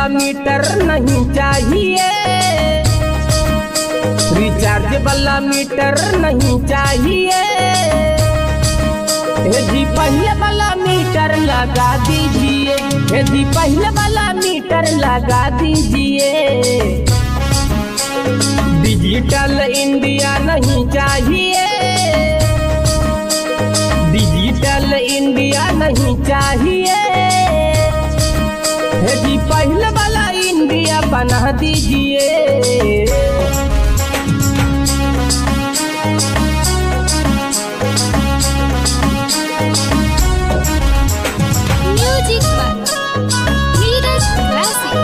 वाला मीटर नहीं चाहिए, रिचार्ज वाला मीटर नहीं चाहिए। हे जी पहले वाला मीटर लगा दीजिए, हे जी पहले वाला मीटर लगा दीजिए। डिजिटल इंडिया नहीं चाहिए, डिजिटल इंडिया नहीं चाहिए। हे जी पहले वाला इंडिया बना दीजिए। Music by Neeraj Classic.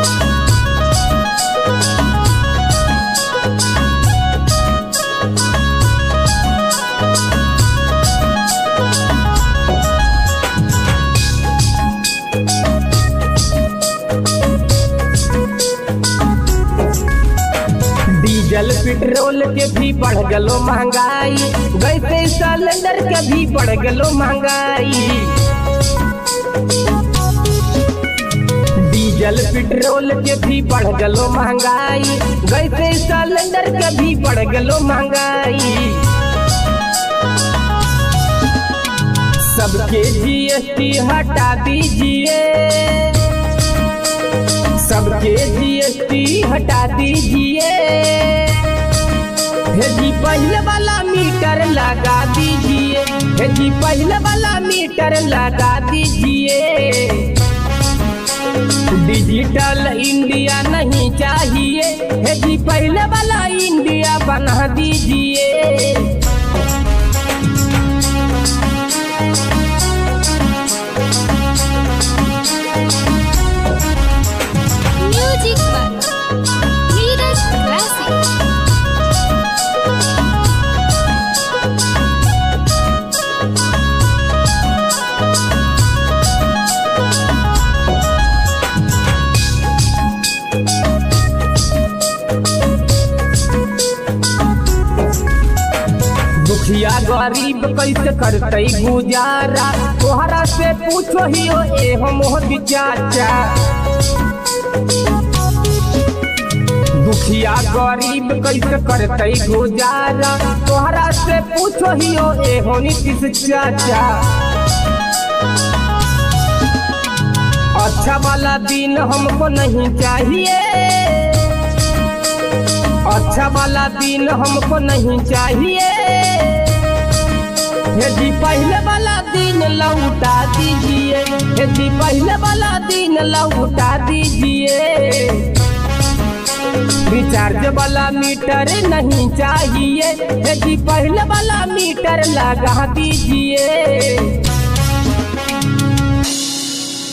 Diesel petrol के भी बढ़ गलो महंगाई, गैस सिलेंडर के भी बढ़ गलो महंगाई। डीजल पेट्रोल के भी बढ़ गलो महंगाई, गैस सिलेंडर के भी बढ़ गलो महंगाई। सबके जीएसटी हटा दीजिए, सबके जीएसटी हटा दीजिए। हे जी पहले वाला मीटर लगा दीजिए, हे जी पहले वाला मीटर लगा दीजिए। डिजिटल इंडिया नहीं चाहिए, हे जी पहले वाला इंडिया बना दीजिए। Music by Neeraj Classic. दुखिया गरीब कैसे करतई गुजारा, तोहरा से पूछो ही हो ए हो मोदी चाचा। दुखिया गरीब कैसे करतई गुजारा, तोहरा से पूछो ही हो ए हो नीतीश चाचा। अच्छा वाला दिन हमको नहीं चाहिए, अच्छा वाला दिन हमको नहीं चाहिए। हे जी पहले वाला दिन लौटा दीजिए, हे जी पहले वाला दिन लौटा दीजिए। रिचार्ज वाला मीटर नहीं चाहिए, हे जी पहले वाला मीटर लगा दीजिए।